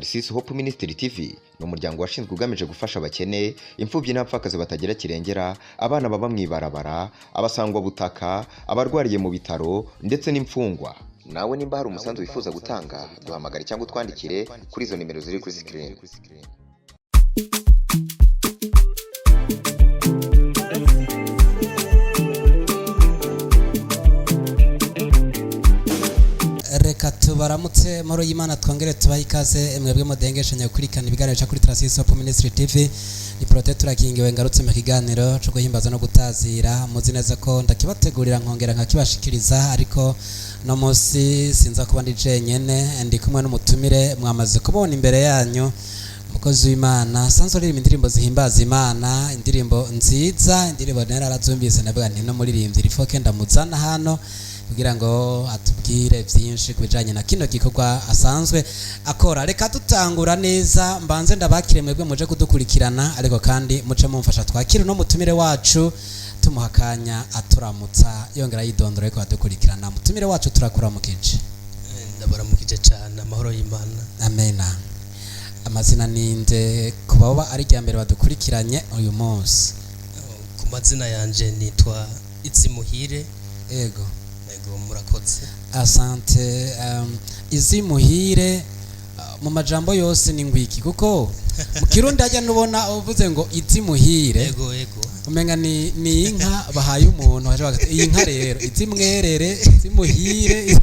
Tarsis Hope Ministry TV ni umuryango washinzwe ugamije gufasha abakene, imfubyi n'abapfakazi batagira kirengera, abana baba mu ibarabara, abasangwabutaka, abarwariye mu bitaro ndetse n'imfungwa. Nawe nimba hari umusanzu wifuza gutanga, duhamagare cyangwa utwandikire kuri izo nimero ziri kuri screen. Reka tubaramutse moro y'Imana, twongere tubahe ikaze mwebwe mudengeshanya gukurikirana ibiganiro bica kuri Tarsis Hope Ministry TV. Ni Prote turakingiwe ngarutse mu kiganiro cyo guhimbaza no gutazira. Muzi neza ko ndakibategurira nkongera nkakibashikiriza, ariko no munsi sinza kuba ndi jenyene, ndi kumwe n'umutumire mwamaze kubona imbere yanyu, umukozi w'Imana asanzwe aririmba indirimbo zihimbaza Imana, indirimbo nziza, indirimbo nari narazumvise ndavuga nti no muririmbyi rifoke ndamuzana hano kugira ngo atubwire byinshi ku bijanye na kino gikorwa asanzwe akora. Reka dutangura neza, mbanze ndabakire mwebwe muje kudukurikirana, ariko kandi muce mumfasha twakire uno mutumire wacu, tumuha akanya aturamutsa yongera yidondora ariko adukurikirana. Mutumire wacu, turakuramukije. Ndabaramukije cyane, amahoro y'Imana. Amena. Amazina ninde ku baba ari irya mbere badukurikiranye uyu munsi? Ku mazina yanje nitwa Izimuhire. Ego. Ego, murakoze. Asante. Izimuhire, mu majambo yose ni ngwiki? Kuko mu Kirundi hajya nubona uvuze ngo izimuhire, Ego, ego. umenga ni inka bahaye umuntu, baje bagati iyi nka rero izimwerere, izimuhire.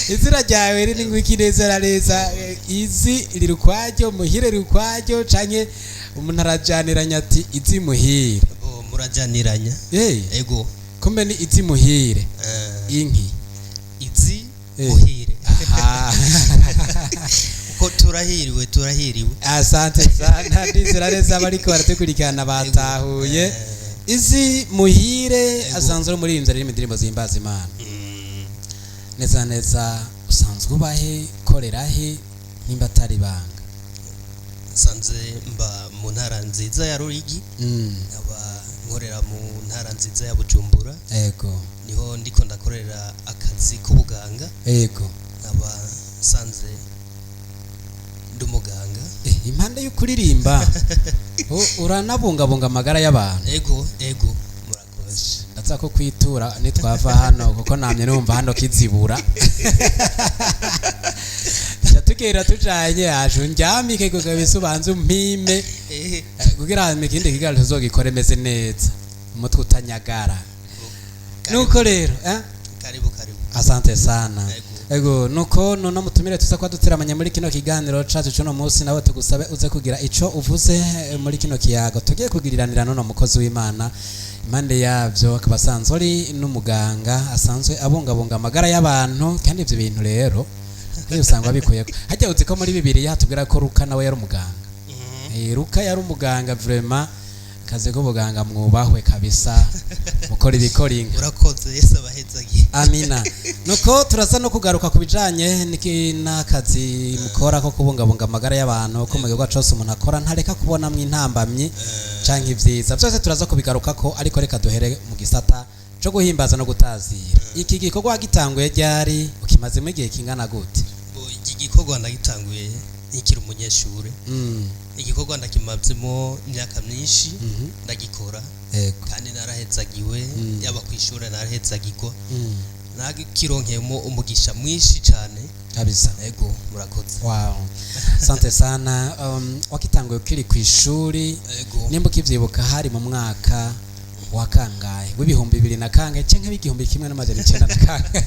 Izina ryawe riri ngwiki neza na neza? Izi riri ukwaryo, muhire riri ukwaryo, canke umuntu arajaniranya ati izimuhire? Bo murajaniranya. Hey, Ego. kumbe ni izimuhire. Inki. Izi Eh. muhire. Aha. Uko turahiriwe, turahiriwe. Asante sana, ndizera neza bariko baradukurikirana batahuye. Izi muhire asanzwe ari umuririmbyi aririmba indirimbo zihimbaza Imana. Neza neza usanzwe ubahe, korera he, nimba atari ibanga? Nsanze mba mu ntara nziza ya Ruyigi, nkaba nkorera mu ntara nziza ya Bujumbura. Niho ndiko ndakorera akazi k'ubuganga. Nkaba nsanze ndi umuganga. Impande y'ukuririmba uranabungabunga amagara y'abantu? Ego, ego, murakoze. Ndaza ko kwitura nitwava hano, kuko namye numva hano kizibura. Tuca tugenda tujanye aje undyamike kabisa, ubanze umpime kugira ngo ikindi kiganiro tuzogikore meze neza, umutwe utanyagara. Nuko rero, eh? Karibu, karibu. Asante sana. Ego. Ego, nuko none mutumire tuza kuba duteramanye muri kino kiganiro cacu cuno munsi, nawe tugusabe uze kugira ico uvuze muri kino kiyago tugiye kugiriranira n'uno mukozi w'Imana. Impande yavyo akaba asanzwe ari n'umuganga, asanzwe abungabunga amagara y'abantu, kandi ivyo bintu rero iyo usanga abikuyeko. Hajya uzi ko muri Bibiliya hatubwira ko Luka nawe yari umuganga? Luka yari umuganga vraiment. Akazi k'ubuganga mwubahwe kabisa, mukora ibikora inka. Urakoze, Yesu abahezagiye. Amina. Nuko turaza no kugaruka ku bijanye n'akazi mukora ko kubungabunga amagara y'abantu, ko mu gikorwa cose umuntu akora ntareka kubonamwo intambamyi canke ivyiza, vyose turaza kubigarukako. Ariko reka duhere mu gisata co guhimbaza no gutazira. Iki gikorwa gitanguye ryari, ukimazemo igihe kingana gute? Bo, iki gikorwa ndagitanguye nkikiri umunyeshure. Igikorwa ndakimazemo imyaka myinshi ndagikora, kandi narahezagiwe. Yaba ku ishure narahezagirwa, nakironkeyemo umugisha mwinshi cyane. Ego, murakoze. Wow, asante sana. Wakitanguye ukiri ku ishuri? Ego. Nimba ukivyibuka, hari mu mwaka wa kangahe, w'ibihumbi bibiri na kangahe canke w'igihumbi kimwe n'amajana icenda na kangahe?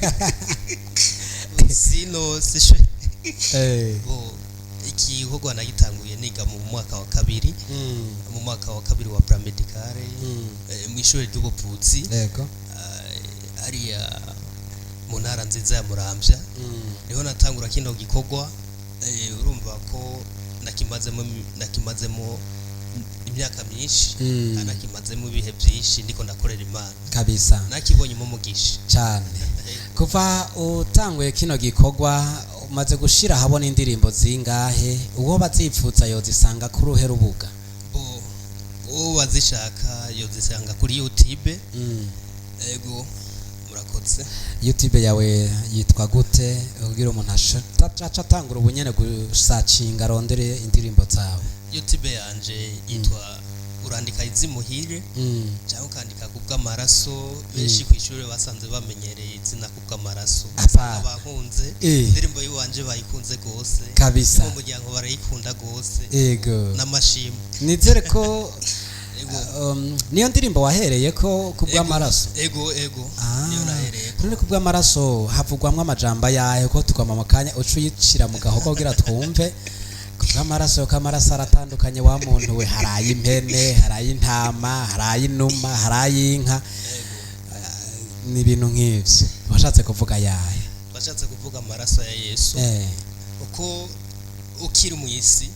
Sino sishe. Bo, igikorwa nagitanguye niga mu mwaka wa kabiri, mu mwaka wa kabiri wa paramédicale, mu ishuri ry'ubuvuzi, hariya mu ntara nziza ya Muramvya. Niho natangura kino gikorwa. Urumva ko nakimazemo imyaka myinshi, nakimazemo ibihe byinshi ndiko ndakorera Imana. Nakibonyemo umugisha. Cane. Kuva utanguye kino gikorwa, umaze gushira ahabona indirimbo zingahe? Uwo bazipfuza yozisanga kuri uruhe rubuga? Bo, uwo bazishaka yozisanga kuri YouTube. Ego. Murakoze. YouTube yawe yitwa gute kugira umuntu aca atangura ubunyene gusacinga arondere indirimbo zawe? YouTube yanje yitwa, urandika Izimuhire cyangwa ukandika Kubw'amaraso. Benshi ku ishuri basanze bamenyereye izina Kubw'amaraso. Apa. Usanga bankunze, indirimbo y'iwanje bayikunze rwose, Kabisa. mu muryango barayikunda rwose, n'amashimwe. Nizere ko Ego. Niyo ndirimbo wahereye ko Kubw'amaraso? Ego. Ah, niyo nahereye ko. None Kubw'amaraso havugwamwo amajambo ayahe, ko tugomba mu kanya uca uyicira mu gahogo kugira twumve Kubw'amaraso, ko amaraso aratandukanye wa muntu we? Hari ay'impene, hari ay'intama, hari ay'inuma, hari ay'inka. Ni ibintu nk'ivyo. Washatse kuvuga ayahe? Bashatse kuvuga amaraso ya Yesu, uko ukiri mu isi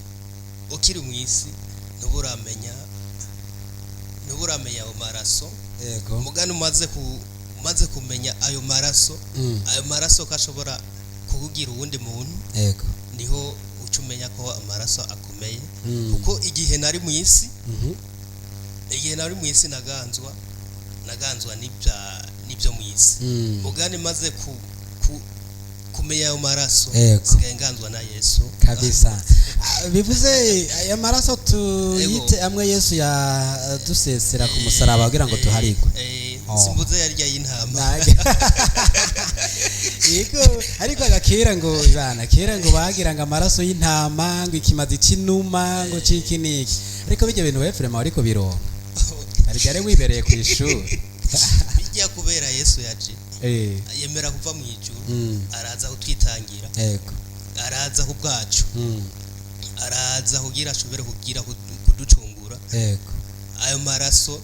ntuburamenya ayo maraso. Umugani umaze kumenya ayo maraso, ayo maraso ko ashobora kukugira uwundi muntu, niho uca umenya ko amaraso akomeye, kuko igihe nari mu isi, igihe nari mu isi naganzwa n'ibyo mu isi. Mugani maze kumenya ayo maraso, sigaye nganzwa na Yesu. Kabisa. Ah, bivuze aya maraso tuyite amwe Yesu yadusesera ku musaraba kugira ngo tuharigwe. Oh. Simbuze yarya y'intama. Yego, ariko agakera ngo bana kera ngo bagira ngo amaraso y'intama, ngo ikimazi c'inuma, ngo ciki niki, ariko bijya bintu we vraiment ariko bironka hari byari wibereye ku ishuri. Bijya kubera Yesu yaje, yemera kuva mu ijuru, araza kutwitangira, araza ku bwacu, araza kugira ashobore kugira kuducungura. Ayo maraso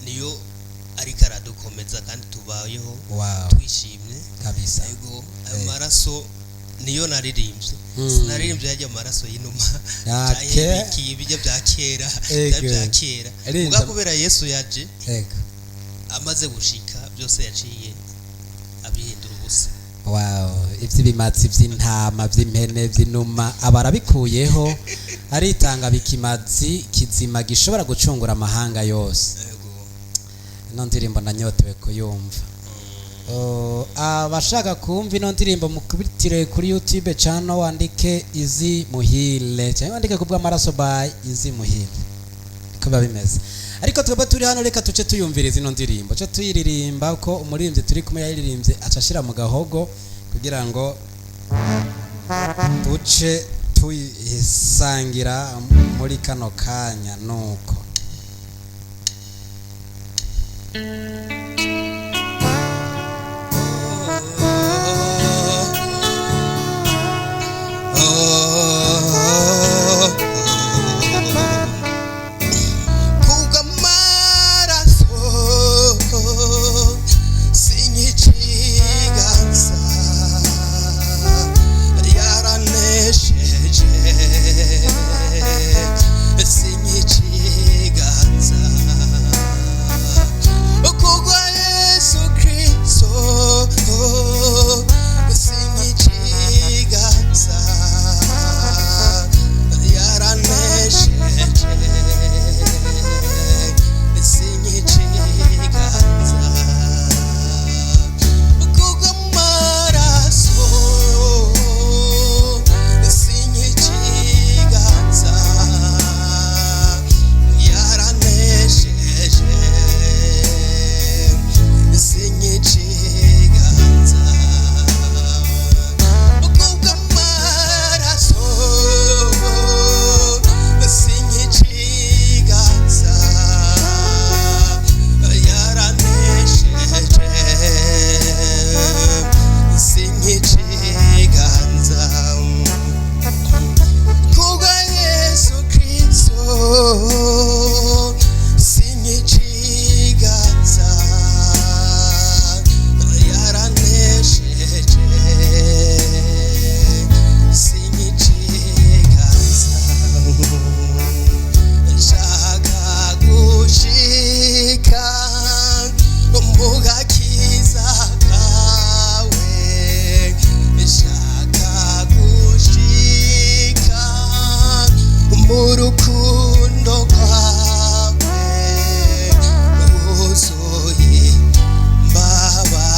niyo ariko aradukomeza kandi tubayeho twishimye. Ego, ayo maraso niyo naririmbye. Sinaririmbye yarya amaraso y'inuma canke ibiki ibijya bya kera, bya kera. Rinda. Muga kubera Yesu yaje, amaze gushika byose yaciye abihindura ubusa. Wow, ivy'ibimatsi vy'intama, vy'impene, vy'inuma aba arabikuyeho, aritanga bikimazi kizima gishobora gucungura amahanga yose. Ino ndirimbo nanyotewe kuyumva. Oh, abashaka kumva ino ndirimbo mukubitire kuri YouTube channel, wandike Izi Muhire cyangwa wandike Kubw'amaraso by Izi Muhire, niko biba bimeze. Ariko twebwe turi hano, reka tuce tuyumviriza ino ndirimbo, ce tuyiririmba ko umuririmbyi turi kumwe yayiririmbye aca ashira mu gahogo kugira ngo duce tuyisangira muri kano kanya nuko. Kubw'amaraso sinyiciganza, yaranesheje, sinyiciganza. Kubwa Yesu Kristo sinyiciganza, yaranesheje, sinyiciganza. Kubw'amaraso sinyiciganza, yaranesheje, sinyiciganza. Kubw'amaraso sinyiciganza, yaranesheje, sinyiciganza. Kubwa Yesu Kristo sinyiciganza, yaranesheje, sinyiciganza. Nshaka gushika mu gakiza kawe, nshaka gushika mu rukundo rwawe, wuzuye imbabazi.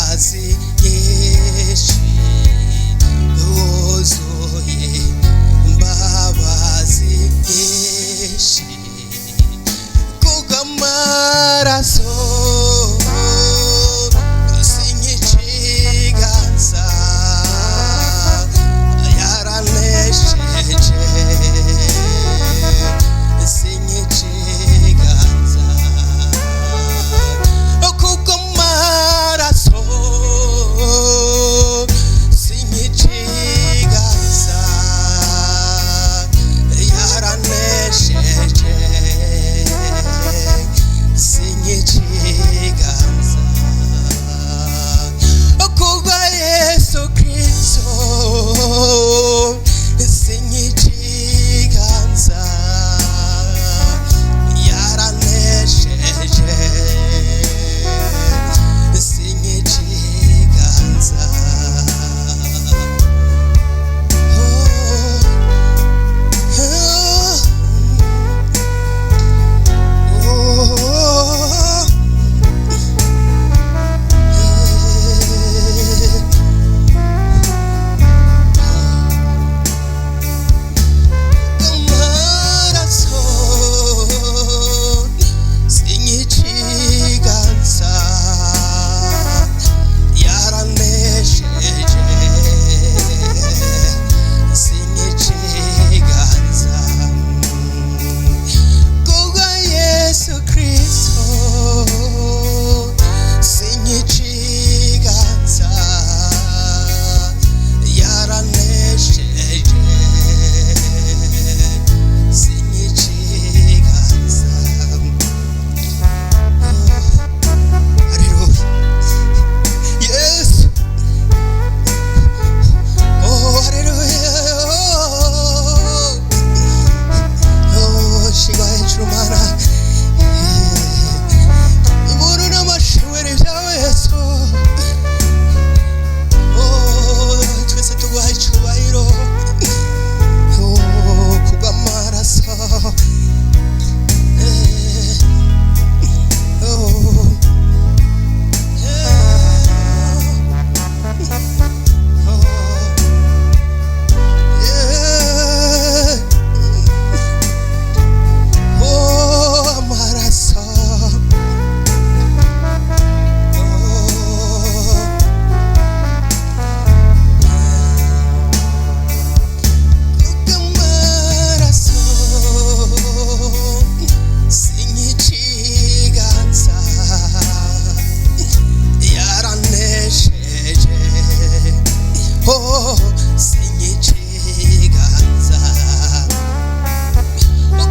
Oh, sinyiciganza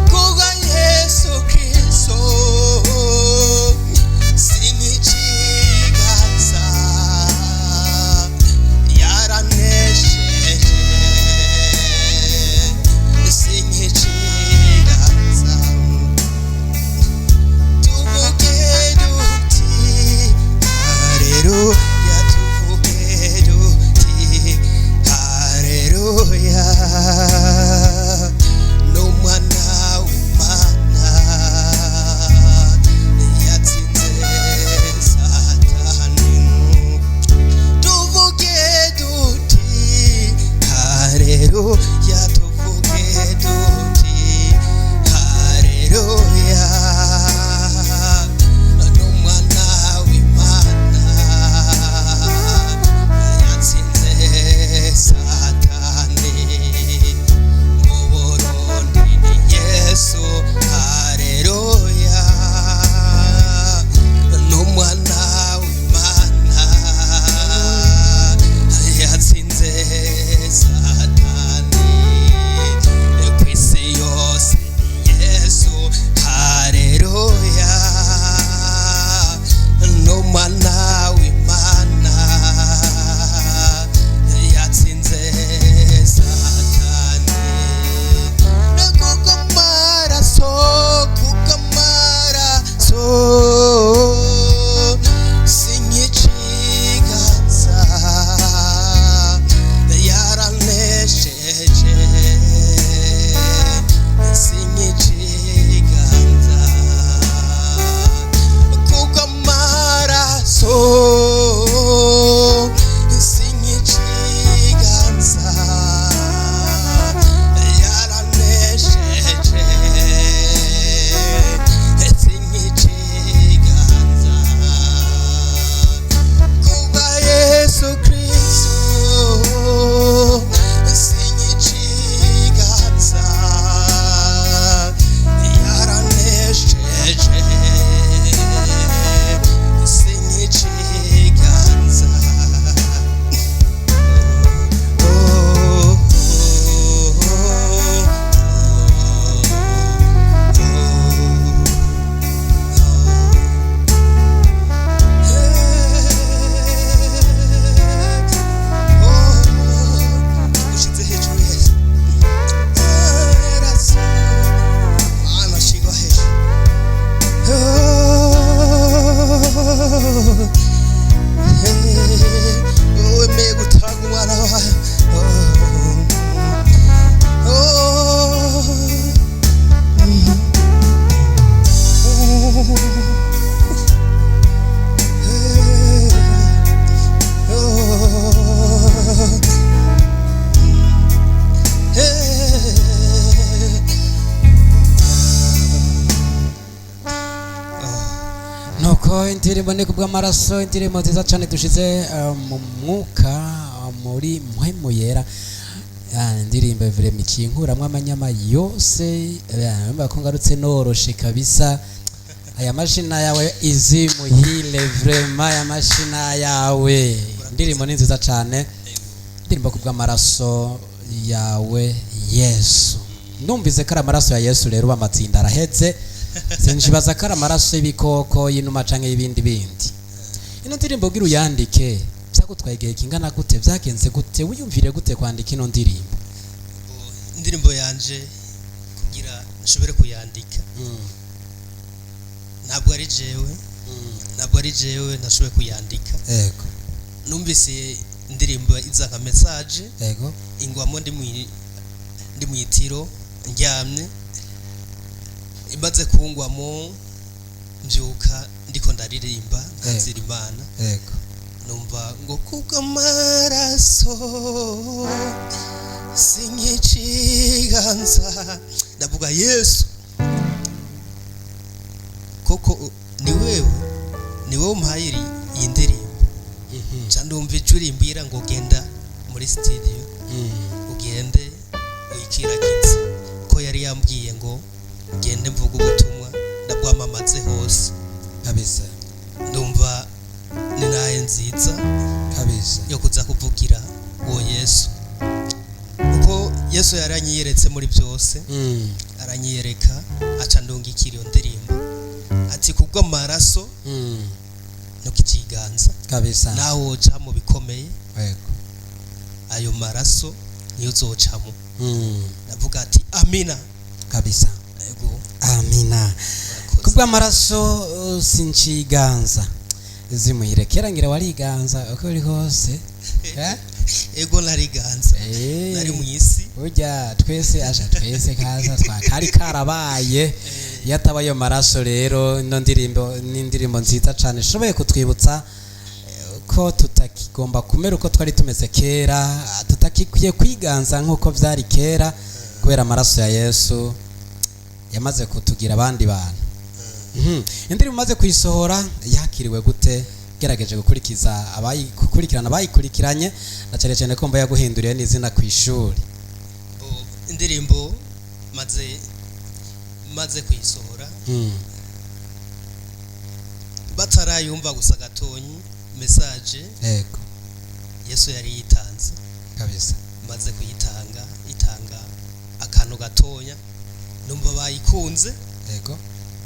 kubwa Yesu Kristo, sinyiciganza yaranesheje, sinyiciganza. Tuvuge duti haleluya, tuvuge duti haleluya, n'umwana w'Imana yatsinze Satani. Tuvuge duti haleluya, tuvuge duti haleluya, n'umwana w'Imana yatsinze Satani. Mu Burundi ni Yesu, haleluya, n'umwana w'Imana yatsinze Satani. Kw'isi yose ni Yesu, haleluya, n'umwana w'Imana yatsinze Satani. Kuko amaraso, kuko amaraso, sinyiciganza yaranesheje, sinyiciganza, kuko amaraso, sinyiciganza yaranesheje, sinyiciganza, kubwa Yesu Kristo, sinyiciganza yaranesheje, sinyiciganza. Oh, oh, oh, ushize hejuru Yesu, Mana shigwa hejuru. Wemeye gutanga umwana wawe. Nuko indirimbo ni kubw'amaraso, indirimbo nziza cyane dushize mu mwuka, muri mpwemu yera. Ah, indirimbo vrema ikinkuramwo amanyama yose. Urumva ko ngarutse noroshe kabisa. Aya mashina yawe izi muhile vrema, aya mashina yawe, indirimbo ni nziza cyane, indirimbo kubw'amaraso yawe Yesu. Numvise ko ari amaraso ya Yesu rero amatsinda arahetse, sinjibaza ko ari amaraso y'ibikoko, y'inuma canke y'ibindi bindi. Ino ndirimbo ugira uyandike byagutwaye igihe kingana gute? Byagenze gute? Wiyumvire gute kwandika ino ndirimbo? Indirimbo yanje kugira nshobore kuyandika, ntabwo ari jewe, ntabwo ari jewe nashoboye kuyandika. Numvise indirimbo iza nka message ingwamo ndi mu itiro ndyamye, imaze kungwamo mbyuka ndiko ndaririmba nkazira Imana. Numva ngo kubw'amaraso sinyiciganza, ndavuga Yesu koko ni wewe, ni wewe umpaye iyi ndirimbo. Nca ndumva ijwi rimbwira ngo genda muri studio, ugende uyikiragize, ko yari yambwiye ngo gende mvuge ubutumwa ndabwamamaze hose. Ndumva ni naye nziza yo kuza kuvugira uwo Yesu. Yesu yaranyiyeretse muri byose, aranyiyereka, aca ndungikira iyo ndirimbo ati kubw'amaraso ntukikiganza Kabisa. Nawe woca mu bikomeye, ayo maraso niyo uzocamo. Ndavuga ati amina. Kabisa. Yego. Amina. Murakoze. Kubw'amaraso sinciganza zimuhire, kera ngira wariganza uko uri hose. Eh? Ego, nariganza. Nari mu isi. Burya twese aja twese kaza twakari karabaye iyo ataba ayo maraso. Rero ino ndirimbo ni indirimbo nziza cyane ishoboye kutwibutsa ko tutakigomba kumera uko twari tumeze kera, tutakikwiye kwiganza nk'uko byari kera, kubera amaraso ya Yesu yamaze kutugira abandi bantu. Indirimbo umaze kuyisohora yakiriwe gute? Gerageje gukurikiza gukurikirana abayikurikiranye, na cyane cyane ko mba yaguhinduriye n'izina ku ishuri. Oh, indirimbo maze kuyisohora, batarayumva gusa gatonyi message Yesu yari yitanze. Kabisa. Maze kuyitanga, itanga akantu gatonya, numva bayikunze.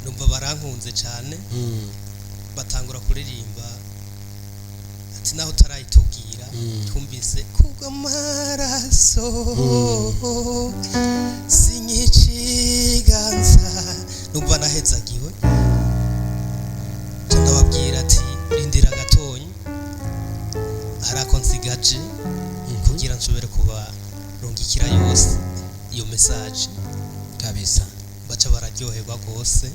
Numva barankunze cyane. Batangura kuririmba ati naho utarayitubwira, twumvise kubw'amaraso sinkiciganza. Numva nahezagiwe. Nca ndababwira ati rindira gatonyi, hari ako nsigaje kugira nshobore kubarungikira yose iyo message. Kabisa. Baca bararyoherwa rwose.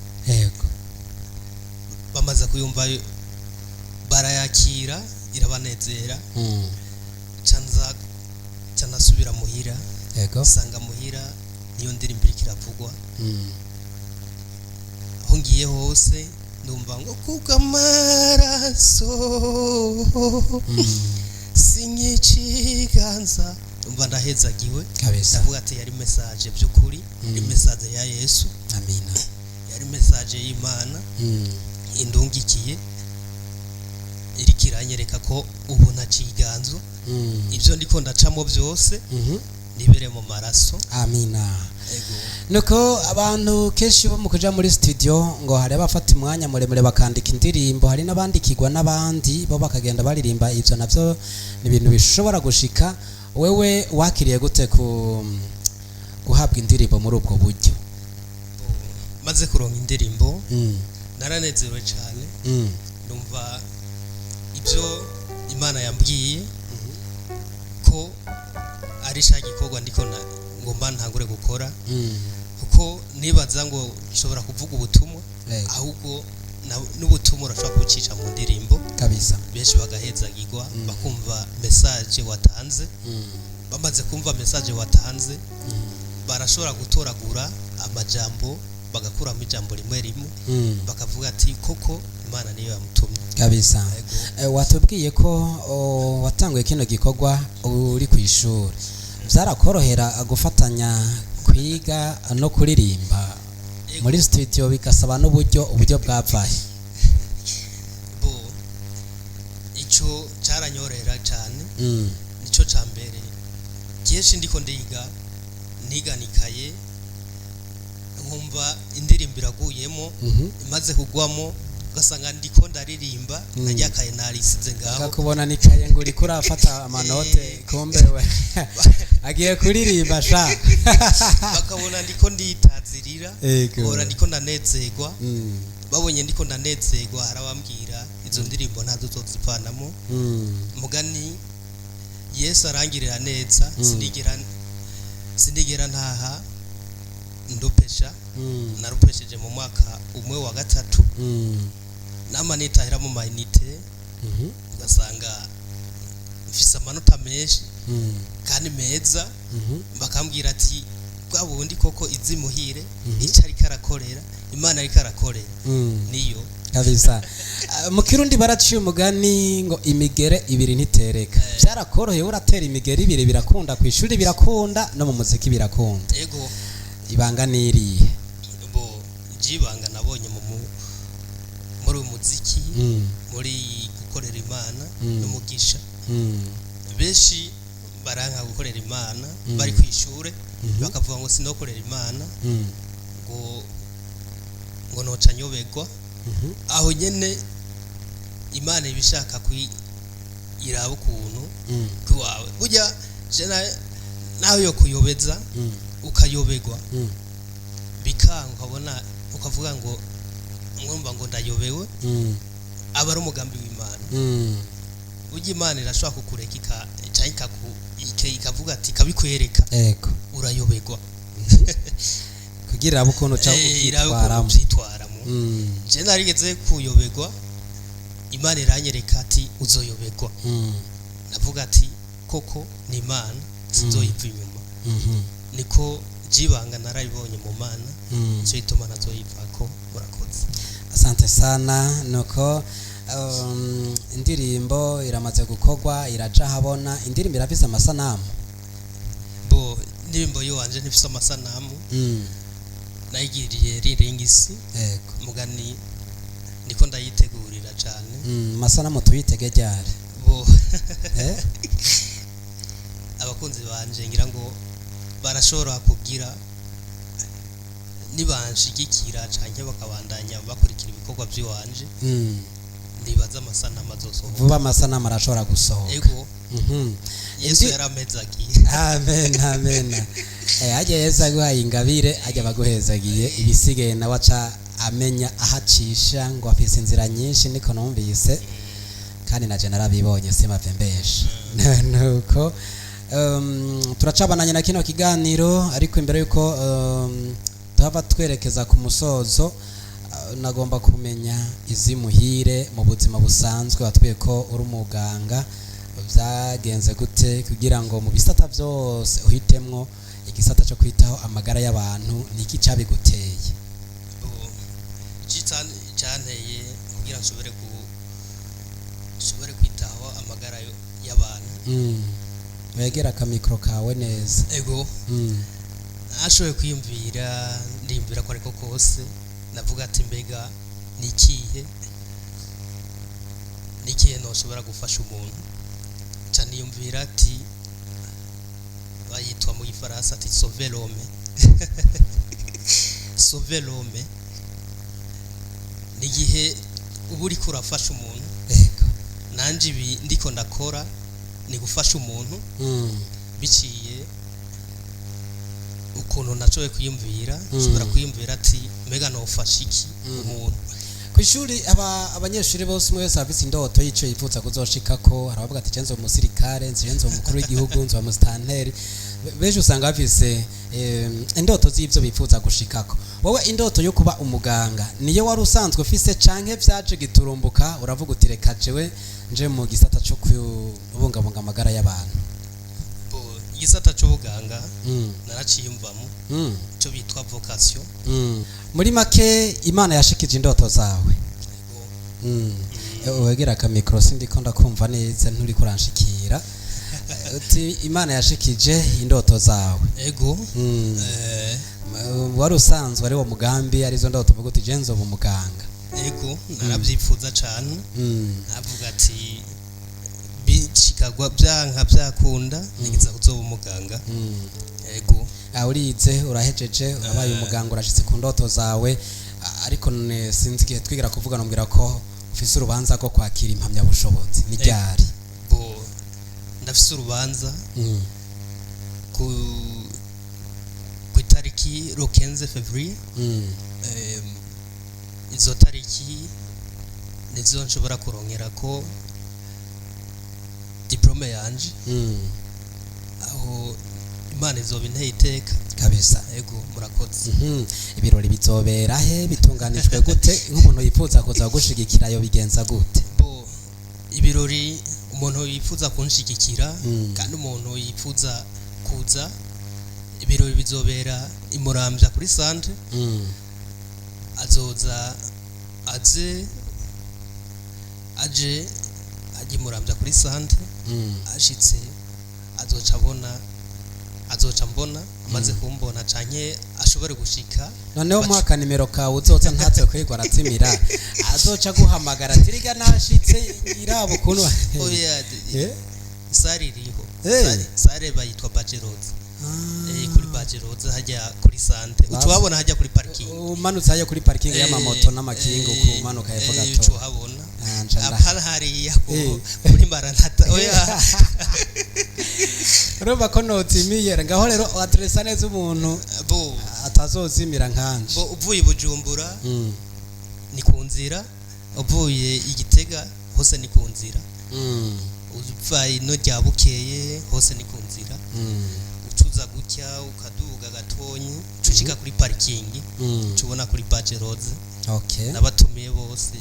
Bamaze kuyumva barayakira, irabanezera. Nca nca nasubira muhira, nsanga muhira niyo ndirimbo iriko iravugwa. Aho ngiye hose numva ngo kubw'amaraso sinkiciganza. Numva ndahezagiwe. Kabisa. Ndavuga ati yari message by'ukuri, yari message ya Yesu. Amina. Yari message y'Imana indungikiye, iriko iranyereka ko ubu ntaciganzo, ibyo ndiko ndacamo byose nibere mu maraso. Amina. Ego. Nuko abantu kenshi bo mu kuja muri studio ngo hari abafata umwanya muremure bakandika indirimbo, hari n'abandikirwa n'abandi bo bakagenda baririmba. Ibyo navyo ni ibintu bishobora gushika. Wewe wakiriye gute ku guhabwa indirimbo muri ubwo buryo? Maze kuronka indirimbo, naranezerewe cyane. Numva ibyo Imana yambwiye ko ari cya gikorwa ndiko ngomba ntangure gukora, kuko nibaza ngo nshobora kuvuga ubutumwa, ahubwo n'ubutumwa urashobora kubucisha mu ndirimbo. Kabisa. Benshi bagahezagirwa, bakumva message watanze. Bamaze kumva message watanze, barashobora gutoragura amajambo, bagakuramo ijambo rimwe rimwe, bakavuga ati koko Imana niyo yamutumye. Kabisa. Ego. Watubwiye ko watanguye kino gikorwa uri ku ishuri. Byarakorohera gufatanya kwiga no kuririmba muri studio, bigasaba n'uburyo? Uburyo bwavahe? Bo, ico caranyorera cyane. Nico ca mbere. Kenshi ndiko ndiga, niganikaye, nkumva indirimbo iraguyemo. Imaze kugwamo, ugasanga ndiko ndaririmba, najyakaye narisize ngaho. Kakubona nikaye ngo uriko urafata amanote, kumbe we agiye kuririmba sha. Bakabona ndiko nditazirira, nkora ndiko ndanezerwa. Babonye ndiko ndanezerwa, harabambwira izo ndirimbo ntazo uzozivanamo. Mugani Yesu arangirira neza, sinigera ntaha ndupesha. Narupesheje mu mwaka umwe wa gatatu. Nama nitahira mu mayinite, ugasanga mfise amanota menshi kandi meza. Bakambwira ati bwa bundi koko izimuhire, icyo ariko arakorera Imana, ariko arakorera niyo. Kabisa. Ah, mu Kirundi baraciye umugani ngo imigere ibiri ntitereka. Byarakoroheye uratera imigere ibiri, birakunda ku ishuri, birakunda no mu muziki, birakunda? Ego. Ibanga niriye? Bo, jibanga nabonye muri uyu muziki, muri gukorera Imana, n'umugisha. Benshi Baranka gukorera Imana bari ku ishure, bakavuga ngo sinokorera Imana, ngo noca nyobegwa. Aho nyene Imana iba ishaka iraba ukuntu k'iwawe burya je naho yo kuyobeza, ukayobegwa, bikanga, ukabona ukavuga ngo ngomba ngo ndayobewe, aba ari umugambi w'Imana. Burya Imana irashobora kukureka canke ikavuga ati ikabikwereka, urayobegwa. Kugira abo ukuntu uca Iraba ukuntu ubyitwaramo. uvyitwaramo. Je narigeze kuyobegwa, Imana iranyereka ati uzoyobegwa. Ndavuga ati koko ni Imana, sinzoyiva inyuma. Niko jibanga narabibonye mu Mana, nico gituma nazoyivako. Murakoze. Asante sana. Nuko indirimbo iramaze gukorwa, iraja habona. Indirimbo irafise amasanamu? Bo, indirimbo yiwanje ntifise amasanamu. Nayigiriye riringisi. Mugani niko ndayitegurira cane. Amasanamu tuyitege ryari? Bo, Eh? abakunzi banje ngira ngo barashobora kugira nibanshigikira canke bakabandanya bakurikira ibikorwa vy'iwanje, ndibaza amasanamu azosohoka. Vuba amasanamu arashobora gusohoka. Ego. Yesu yaramezagiye. Amen, amen. Ajya Yesu aguhaye ingabire, ajya abaguhezagiye, ibisigaye nawe aca amenya ahacisha, ngo afise inzira nyinshi, niko numvise kandi naje narabibonye, simave mbesha. Nuko turacabananye na kino kiganiro, ariko imbere yuko tuhava twerekeza ku musozo, nagomba kumenya izimuhire mu buzima busanzwe. Watwiye ko uri umuganga, byagenze gute kugira ngo mu bisata byose uhitemwo igisata cyo kwitaho amagara y'abantu? Ni iki cyabiguteye? Bo, iki canteye kugira nshobore kwitaho amagara y'abantu. Wegera akamikoro kawe neza. Ego. Nashoboye kwiyumvira, ndiyumvira ko ariko kose navuga ati mbega ni ikihe noshobora gufasha umuntu? Ca niyumvira ati bayitwa mu gifaransa ati sauver l'homme. Sauver l'homme ni igihe uba uriko urafasha umuntu. Nanje ibi ndiko ndakora ni gufasha umuntu, biciye ukuntu nashoboye kwiyumvira, nshobora kwiyumvira ati mbega nofasha iki umuntu? Ku ishuri abanyeshuri bose, umwe wese afise indoto y'ico yifuza kuzoshikako. Hari abavuga ati nzoba umusirikare, nzoba umukuru w'igihugu, nzoba umusitanteri. Benshi usanga bafise indoto z'ivyo bifuza gushikako. Wowe indoto yo kuba umuganga niyo wari usanzwe ufise, canke vyaje giturumbuka, uravuga uti reka jewe nje mu gisata co kubungabunga amagara y'abantu? Bo, igisata c'ubuganga naraciyumvamo, ico bitwa vocation. Muri make Imana yashikije indoto zawe. Ego. Wegera akamikoro, sindiko ndakumva neza, nturiko uranshikira. Uti Imana yashikije indoto zawe. Ego. Wari usanzwe ari wo mugambi, arizo ndoto uvuga uti je nzoba umuganga? Ego, narabyifuza cane. Navuga ati bishikagwa byanka byakunda nigeza kuzoba umuganga. Ego. Urize, urahejeje, urabaye umuganga, urashitse ku ndoto zawe. Ariko sinzi igihe twigira kuvuga numbwira ko ufise urubanza rwo kwakira impamyabushobozi, ni ryari? Bo, ndafise urubanza ku itariki le 15 février. Izo tariki nizo nshobora kurongera ko diplôme yanje. Aho Imana izoba inteye iteka. Kabisa. Ego, murakoze. Ibirori bizobera he? Bitunganijwe gute? Nk'umuntu yifuza kuza gushigikira yo bigenza gute? Bo, ibirori, umuntu yifuza kunshigikira kandi umuntu yifuza kuza, ibirori bizobera i Muramvya kuri centre. Azoza aze aje ajye i Muramvya kuri centre. Ashitse azoca abona, azoca mbona, amaze kumbona canke ashobore gushika. Noneho muha akanimero kawe, uzoza ntaze kwigwa arazimira, azoca aguhamagara ati riga nashitse, iraba ukuntu. Oya. Eh? Salle iriho. Eh. Salle bayitwa Bajeroza. Kuri Bajeroza hajya kuri sante, Bas- ucuhabona hajya kuri parking. Umanutse hajya kuri parking y'amamoto n'amakinga, ukumanuka hepfo gato. Ucuhabona. Ah, nca Apana hariya Eh. kuri Maranata, oya. Urumva ko nozimiye ngaho rero, adresa neza umuntu Bo atazozimira nkanje. Bo uvuye i Bujumbura ni ku nzira, uvuye i Gitega hose ni ku nzira, uva ino rya Bukeye hose ni ku nzira. Ucuza gutya ukaduga gatonyi, ucushika kuri parking, ucubona kuri Bajeroze. Nabatumiye bose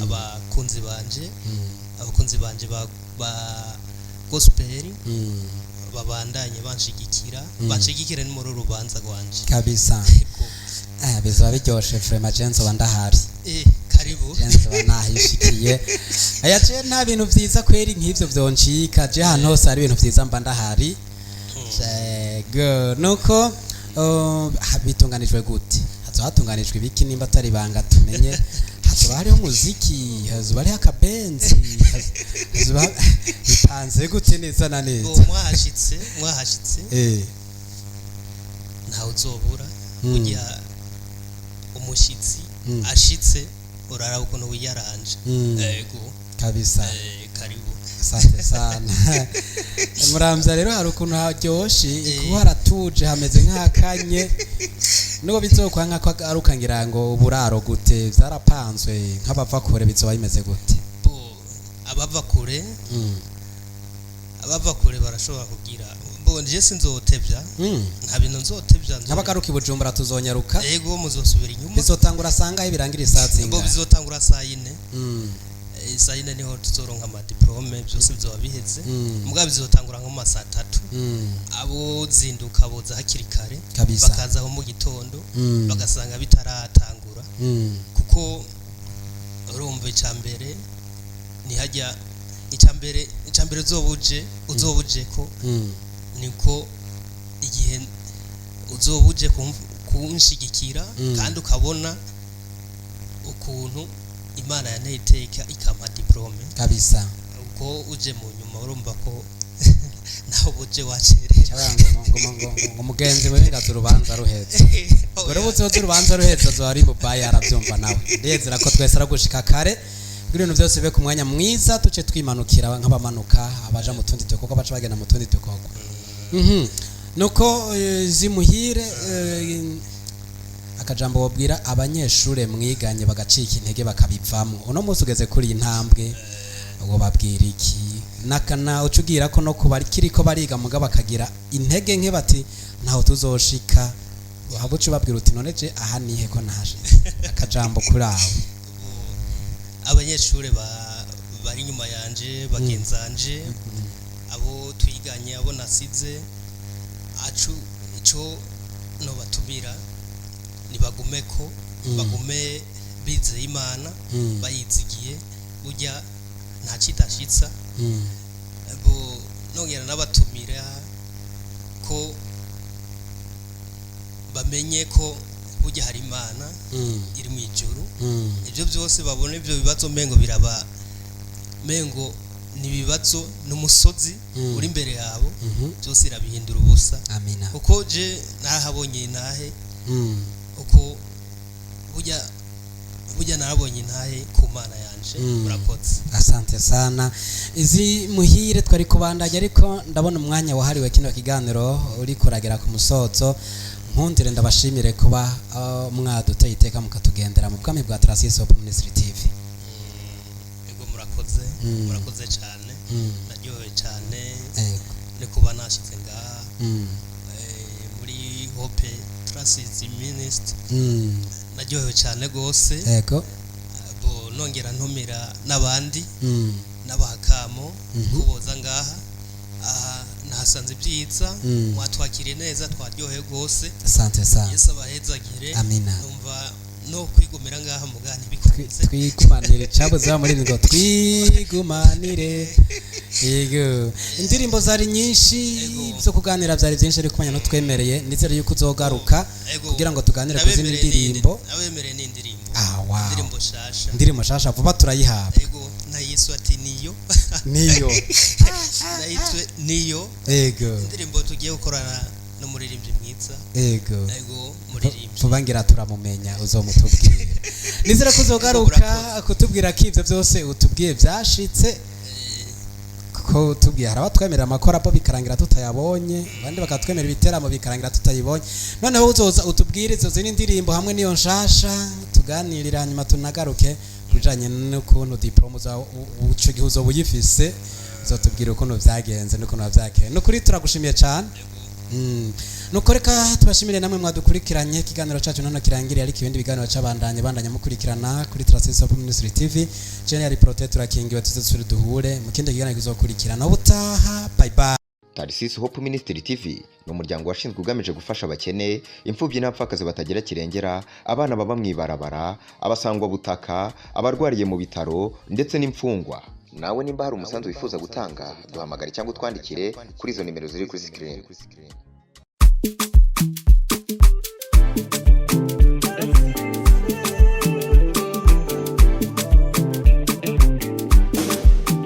abakunzi banje, abakunzi banje ba gospel, babandanye banshigikira, banshigikire ni muri uru rubanza rwanje. Kabisa. Ego. Bizoba biryoshe vraiment, je nzoba ndahari. Karibu. Je nzoba nahishikiye. Aya, je nta bintu vyiza kweri nk'ivyo vyoncika. Je ahantu hose hari ibintu vyiza mba ndahari. Ego, nuko bitunganijwe gute? Hazoba hatunganijwe ibiki, nimba atari ibanga tumenye? Hazoba hariho umuziki, hazoba hariho akabenzi, hazoba bipanze gute neza na Bo neza? Mwahashitse, ntawe uzobura. Burya umushitsi ashitse, uraraba ukuntu wiyaranje. Ego. Kabisa. Karibu. Asante sana. Muramvya rero hari ukuntu haryoshe, kuko haratuje, hameze nk'ahakanye. Nubwo bizokwanka ko aruka, ngira ngo uburaro gute vyarapanzwe? Nk'abava kure bizoba bimeze gute? Bo abava kure, abava kure barashobora kugira, bo nje sinzotevya. Nta bintu nzotevya Nk'abagaruka i Bujumbura tuzonyaruka. Ego, muzosubira inyuma. Bizotangura sangahe, birangira isaa Bo zingahe? bizotangura saa 4. Saa 4 niho tuzoronka amadiplome, byose bizoba biheze. Mugabo bizotangura nko mu ma saa 3. Abo zinduka boza hakiri kare, bakaza aho mu gitondo, bagasanga bitaratangura, kuko urumva icambere ntihajya, icambere uzobuje ko niko igihe uzobuje kunshigikira, kandi ukabona ukuntu Imana yanteye iteka ikampa diplome. Ubwo uje mu nyuma, urumva ko nawe uje wacerewe. Cyangwa ngo mugenzi we ngaza urubanza ruhetse. Dore ubu urubanza ruhetse azoba ari bubaye, arabyumva nawe. Ndiyezera ko twese aragushika kare kugira ibintu byose bibe ku mwanya mwiza, tuce twimanukira nk'abamanuka abaja mu tundi dukorwa, baca bagenda mu tundi dukorwa. Nuko zimuhire, akajambo wabwira abanyeshure mwiganye bagacika intege bakabivamo, uno munsi ugeze kuri iyi ntambwe, ubwo babwira iki? Nakana uca ugira ko no kuba kiriko bariga muga bakagira intege nke, bati ntaho tuzoshika, waba uca ubabwira uti none je aha nihe ko nahashitse? Akajambo kuri abo. Abanyeshure bari inyuma yanje, bagenzanje, abo twiganye, abo nasize acu, ico nobatumira nibagume ko bagume bizeye Imana, bayizigiye. Burya nta kidashitsa. Bo nongera n'abatumira ko bamenye ko burya hari Imana iri mu ijuru. Ibyo byose babona, ibyo bibazo mengo biraba, mengo ni ibibazo n'umusozi uri imbere yabo, byose irabihindura ubusa. Amina. Kuko je narahabonye intahe, uko burya narabonye intahe ku Mana yanje. Murakoze. Asante sana izi muhire. Twari kubandanya ariko ndabona umwanya wahariwe kino kiganiro uri kuragera ku musozo. Nkundire ndabashimire kuba mwaduteye iteka mukatugendera mu bwami bwa Tracis Hope Ministry TV. Ego, murakoze. Murakoze cyane. Naryohewe cyane no kuba nashize ngaha muri Hope Tracis Ministry. Naryohewe cyane rwose. Bo nongera ntumira n'abandi, n'abahakamo kuboza ngaha. Aha nahasanze ibyiza. Mwatwakiriye neza, twaryohewe rwose. Asante sana. Yesu abahezagire. Amina. Numva no kwigumira ngaha muga ntibikunze. Twigumanire, cabuze muri ngo twigumanire. Yego, indirimbo zari nyinshi, zo kuganira byari byinshi, ariko kumenya ntutwemereye. Nizere yuko uzogaruka kugira ngo tuganire ku zindi Nabemereye ndirimbo. Nabemereye n'indirimbo. Ah, wow. Indirimbo shasha. Indirimbo shasha vuba turayihabwa. Ego. Nayiswe ati "Niyo". Niyo. Nayitwe "Niyo". Indirimbo tugiye gukorana n'umuririmbyi mwiza. Ego, muririmbyi. Vuba ngira turamumenya, uzomutubwira. Nizera ko uzogaruka kutubwira ko ivyo byose utubwiye byashitse, kuko utubwiye hari abatwemerera amakorabo bikarangira tutayabonye, abandi bakatwemera ibiteramo bikarangira tutayibonye. Noneho uzoza utubwire izo zindi ndirimbo hamwe n'iyo nshasha, tuganirira, hanyuma tunagaruke ku bijanye n'ukuntu diplôme ico gihe uzoba uyifise, uzotubwira ukuntu vyagenze n'ukuntu wavyakiriye. Ni ukuri turagushimiye cane. Nuko reka tubashimire namwe mwadukurikiranye. Ikiganiro cyacu none kirangiriye, ariko ibindi biganiro cyabandanye bandanya mukurikirana kuri Tracess of Ministry TV. General Prote turakingiwe, tuze turi duhure mu kindi kiganiro kizokurikirana ubutaha. Bye bye. Tarisisi Hope Ministry TV ni umuryango washinzwe ugamije gufasha abakene, imfubyi n'abapfakazi batagira kirengera, abana baba mu ibarabara, abasangwabutaka, abarwariye mu bitaro ndetse n'imfungwa. Nawe nimba hari umusanzu wifuza gutanga, duhamagare cyangwa utwandikire kuri izo nimero ziri kuri screen.